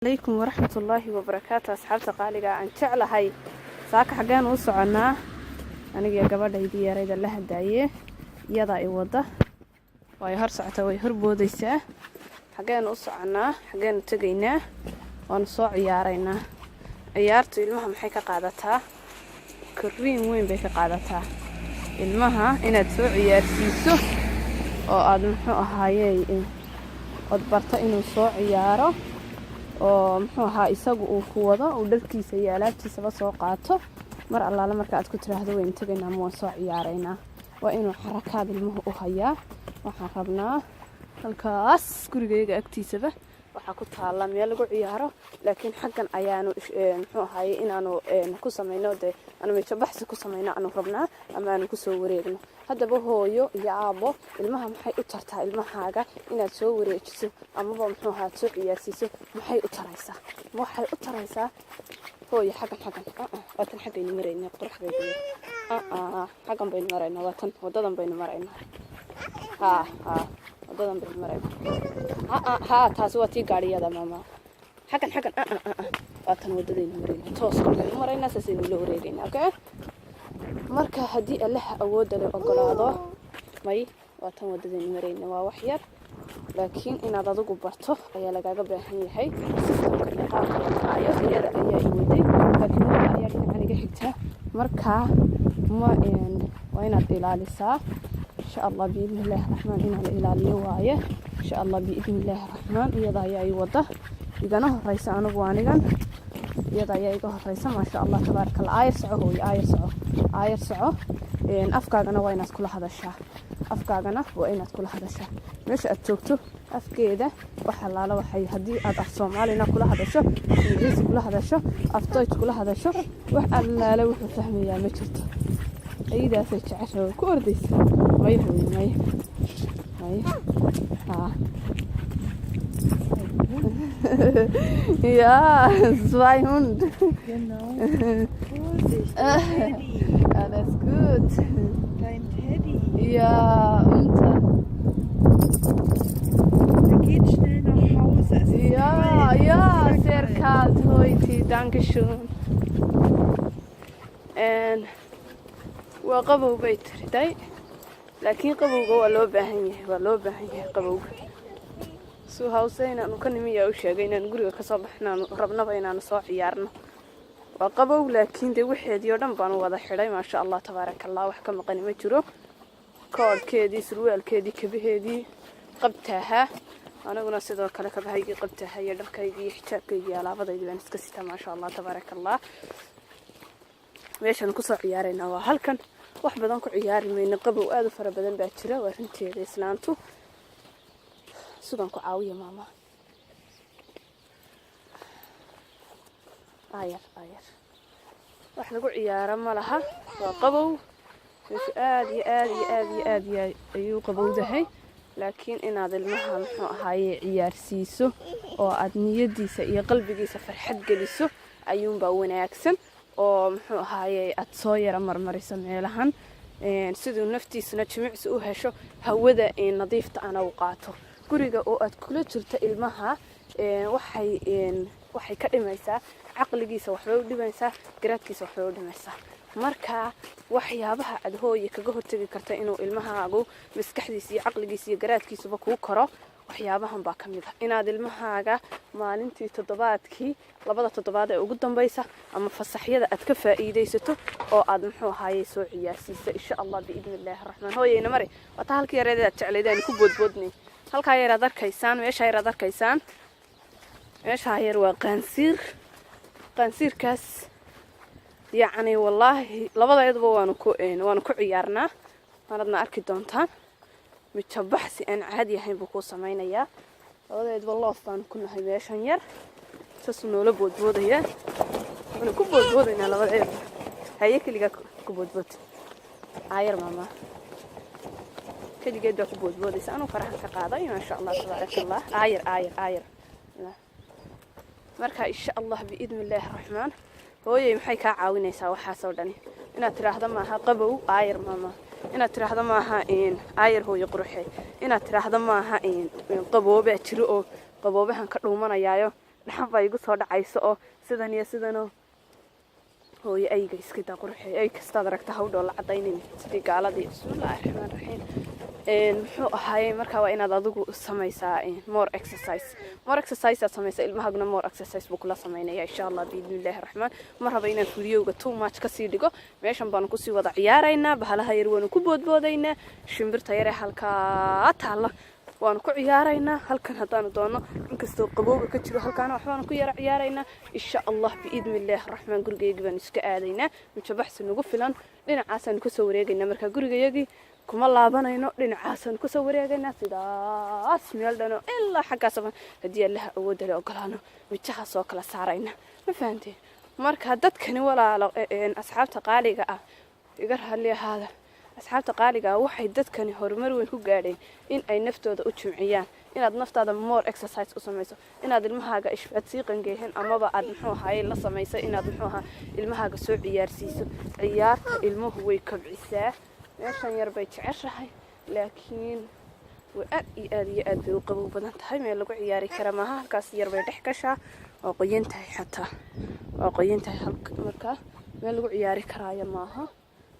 Calaykum waraxmatullaahi wabarakaatu. Asxaabta qaaliga aan jeclahay, saaka xaggeen u soconnaa? Anigiyo gabadhaydii yarayda la hadaaye, iyadaa i wadda, way hor socotaa, way horboodaysaa. Xaggeen u soconnaa? Xaggeenu tegaynaa? Waanu soo ciyaaraynaa. Ciyaartu ilmaha maxay ka qaadataa? Korriin weyn bay ka qaadataa. Ilmaha inaad soo ciyaarsiiso oo aada, muxuu ahaayey, ood barto inuu soo ciyaaro oo, muxuu ahaa, isagu uu ku wado, uu dharkiisa iyo alaabtiisaba soo qaato mar allaale marka aad ku tiraahdo waynu tegaynaa ama waan soo ciyaaraynaa, waa inuu xarakaad ilmuhu u hayaa. Waxaan rabnaa halkaas gurigayga agtiisaba waxaa ku taalla meel lagu ciyaaro, laakiin xaggan ayaanu, muxuu ahaye, inaanu ku samayno, dee aanu mijobaxsi ku samayno aanu rabnaa ama aanu kusoo wareegno. Haddaba hooyo iyo aabbo, ilmaha maxay u tartaa ilmahaaga inaad soo wareejiso amaba, muxuu ahaa, aad soo ciyaarsiiso? Maxay u taraysaa? Waxay u taraysaa hooyo, xaggan, xaggan waa tan, xaggaynu maraynaa quruxdayda, xaggan baynu maraynaa, waa tan, wadadan baynu maraynaa. Ha ha, wadadan baynu maraynaa. Ha, taasi waa tii gaadhiyada, maama. Xaggan, xaggan waa tan wadadaynu maraynaa, tooska baynu maraynaa, saasaynu la wareegaynaa. Okay, marka haddii Allaha awoodda le ogolaado, may, waa tan wadadaynu marayna, waa wax yar, laakiin inaad adigu barto ayaa lagaaga baahan yahay systemka iyo qaabka la maraayo. Iyada ayaa i waday, laakiin wadda ayaa dhinacan iga xigta. Marka ma waa inaad ilaalisaa. Insha Allah biidni Illaahi Raxmaan inaan la ilaaliyo waaye. Insha Allah biidni Illaahi Raxmaan, iyada ayaa i wada, igana horeysa. Anigu anigan iyada ayaa iga horeysa. Maasha Allah, tabaaraka Allah. Aayar soco hooyo, aayar soco, aayar soco. Afkaagana waa inaad kula hadashaa, afkaagana waa inaad kula hadashaa meesha aad joogto afkeeda. Wax allaala waxay, haddii aad af Soomaalina kula hadasho, Ingiriisi kula hadasho, af Deutsch kula hadasho, wax allaale wuxuu fahmayaa ma jirto. Ayadaasay jecesha oo ku ordaysa. Maya hooyo, maya, maya. Haa. Ja, zwei Hund. Genau. Vorsicht, dein Teddy. Alles gut. Dein Teddy. Ja, und Der geht schnell nach Hause. Es ist ja, kalt. Ja, Es ist sehr kalt heute. Dankeschön. Waa qabow bay tiriday, laakiin qabowga waa loo baahan yahay, waa loo baahan yahay qabowga. Suu hawse inaanu ka nimi yaa u sheegay inaanu guriga kasoo baxnaanu rabnaba inaanu soo ciyaarno. Waa qabow, laakiin dee waxeedii oo dhan baanu wada xidhay. Maasha Allah, tabaaraka Allah, wax ka maqani ma jiro. Koodhkeedii, surwaalkeedii, kabaheedii qabtaahaa, aniguna sidoo kale kabahaygii qabtaaha iyo dharkaygii iyo xijaabkaygii iyo alaabadaydii baan iska sitaa. Maasha Allah, tabaaraka Allah. Meeshaan kusoo ciyaaraynaa waa halkan. Wax badan ku ciyaari mayno, qabow aada u fara badan baa jira. Waa rinteeda islaantu. Sugan ku caawiya, maama. Aayar, aayar. Wax lagu ciyaaro ma laha, waa qabow meeshu, aada iyo aada iyo aada iyo aada iyo ayuu qabowdahay. Laakiin inaad ilmaha, muxuu ahaaye, ciyaarsiiso oo aad niyadiisa iyo qalbigiisa farxad geliso ayuunbaa wanaagsan, oo, muxuu ahaaye, aad soo yara marmariso meelahan, siduu naftiisuna jimicsi u hesho, hawada nadiifta ana u qaato. Guriga oo aad kula jirto ilmaha waxay ka dhimaysaa caqligiisa, waxbay u dhimaysaa garaadkiisa, waxbay u dhimaysaa. Marka waxyaabaha aad hooye kaga hortegi karta inuu ilmahaagu maskaxdiisa iyo caqligiisa iyo garaadkiisuba kuu koro, waxyaabahan baa ka mid ah: inaad ilmahaaga maalintii toddobaadkii, labada toddobaad ee ugu dambaysa ama fasaxyada aad ka faa'iidaysato oo aad, muxuu ahaaye, soo ciyaarsiisa. Insha Allah biidni Illaahi Araxmaan. Hooyayna mari. Waata halkii yareed aad jeclayd aanu ku boodboodnay. Halkaa yaraad arkaysaan, meeshaa yaraad arkaysaan, meeshaa yar waa qaansiir. Qaansiirkaas yacni wallaahi labadayaduba waanu ku ciyaarnaa, waanadna arki doontaan. Mijabaxsi aan caadi ahayn buu kuu samaynayaa. Labadeeduba loof baanu ku nahay meeshan yar, saasuu noola boodboodayaa, waanu ku boodboodaynaa labadeeduba. Haye, keligaa ku boodbood. Aayar maama, keligeed baa ku boodboodaysa. Anuu farahan ka qaaday. Maasha Allah, tabaaraka Allah. Aayar, aayar, aayar. Marka insha Allah biidni Illaahi Raxmaan, hooyey, maxay kaa caawinaysaa waxaasoo dhani? Inaad tiraahdo maaha qabow. Aayar maama. Inaad tiraahdo maaha aayar hooyo quruxe. Inaad tiraahdo maaha qaboobaa jiro oo qaboobahan ka dhuumanayaayo. Dhaxan baa igu soo dhacaysa oo sidan iyo sidanoo. Hooyo, ayga iska daa, quruxey. Ay kastaad aragta hawdhoo la cadaynin sidii gaaladii. Bismillahi raxmaan raxiim. Muxuu ahaayey? Marka waa inaad adigu samaysaa more exercise. More exercise aad samaysaa, ilmahaguna more exercise buu kula samaynaya, insha Allah, biidnillahi raxmaan. Ma raba inaan videoga too much kasii dhigo. Meeshan baanu kusii wada ciyaaraynaa. Bahalaha yar waanu ku boodboodaynaa. Shimbirta yaree halkaa taalla waanu ku ciyaaraynaa. Halkan haddaanu doono, inkastoo qabowga ka jiro, halkaana waxbaanu ku yara ciyaaraynaa, insha Allah, biidni illaahi raxmaan. Gurigaygii baanu iska aadaynaa. Mijabaxsi nagu filan. Dhinacaasaanu kasoo wareegaynaa. Markaa gurigayagii kuma laabanayno, dhinacaasaanu kasoo wareegaynaa sidaas meel dhano ilaa xaggaas, haddii Allaha awoodda le ogolaano, mijahaas oo kala saarayna. Ma fahanteen? Marka dadkani, walaalo, asxaabta qaaliga ah, iga raalli ahaada. Asxaabta qaaliga ah, waxay dadkani horumar weyn ku gaadheen in ay naftooda u jimciyaan, inaad naftaada more exercise u samayso, inaad ilmahaaga ishbaad sii qangeehin amaba aad, muxuu ahaye, la samayso, inaad, muxuu ahaa, ilmahaaga soo ciyaarsiiso. Ciyaarta ilmuhu way kobcisaa. Meeshan yar bay jeceshahay, laakiin way aad iyo aad iyo aad bay u qabow badan tahay. Meel lagu ciyaari kara maaha. Halkaas yar bay dhex gashaa. Waa qoyan tahay, xataa waa qoyan tahay. Markaa meel lagu ciyaari karaayo maaha.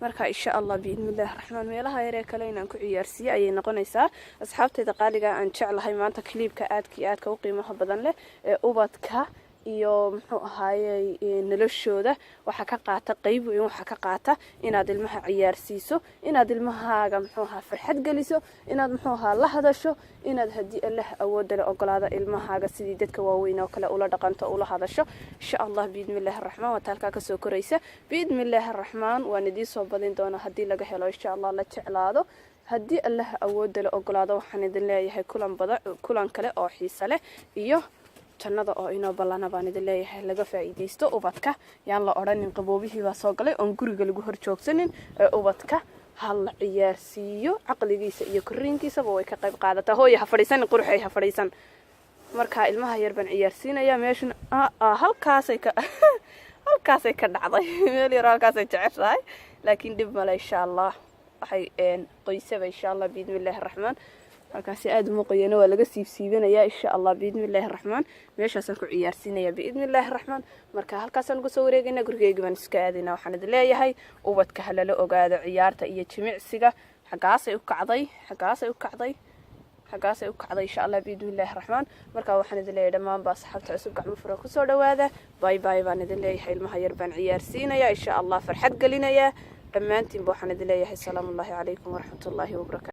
Marka insha Allah, biidnillahi raxmaan, meelaha yaree kale inaan ku ciyaarsiiye ayay noqonaysaa. Asxaabtayda qaaliga aan jeclahay, maanta clipka aadka iyo aadka u qiimaha badan leh ee ubadka iyo, muxuu ahaayey, noloshooda waxaa ka qaata qeyb weyn, waxaa ka qaata inaad ilmaha ciyaarsiiso, inaad ilmahaaga, muxuu ahaa, farxad geliso, inaad, muxuu ahaa, la hadasho, inaad, haddii Allah awoodda le ogolaada, ilmahaaga sidii dadka waaweyn oo kale ula dhaqanto, ula hadasho, insha Allah, biidni illaahi araxmaan. Waata halkaa kasoo koraysa. Biidni illaahi araxmaan, waan idiin soo badin doonaa haddii laga helo, insha Allah, la jeclaado. Haddii Allah awoodda le ogolaado, waxaan idin leeyahay kulan badan, kulan kale oo xiise leh iyo jannada oo inoo ballana baan idin leeyahay. Laga faa'iidaysto ubadka. Yaan la odhanin qaboobihii baa soo galay oon guriga lagu hor joogsanin ee ubadka ha la ciyaarsiiyo. Caqligiisa iyo korriinkiisaba way ka qayb qaadataa. Hooya, ha fadhiisanin, quruxey, ha fadhiisan. Marka ilmaha yar baan ciyaarsiinayaa. Meeshan halkaasay ka dhacday. Meel yar halkaasay jeceshahay, laakiin dhib male, insha Allah. Waxay qoysaba, insha Allah, biidni illaahi araxmaan. Halkaasi aada uma qoyano, waa laga siibsiibanayaa, insha Allah, biidni illaahi araxmaan. Meeshaasaan ku ciyaarsiinaya, biidni illaahi araxmaan. Marka halkaasaan uga soo wareegayna, gurigeyga baan iska aadayna. Waxaan idin leeyahay, ubadka ha lala ogaado ciyaarta iyo jimicsiga. Xaggaasay u kacday, xaggaasay u kacday, xaggaasay u kacday, insha Allah, biidni illaahi raxmaan. Marka waxaan idin leeyahay, dhammaanba asxaabta cusub gacmo fura kusoo dhawaada. Bye bye baan idin leeyahay. Ilmaha yar baan ciyaarsiinaya, insha Allah, farxad gelinaya. Dhammaantiinba waxaan idin leeyahay, salaamu ullahi calaykum waraxmatullaahi wabarakatu.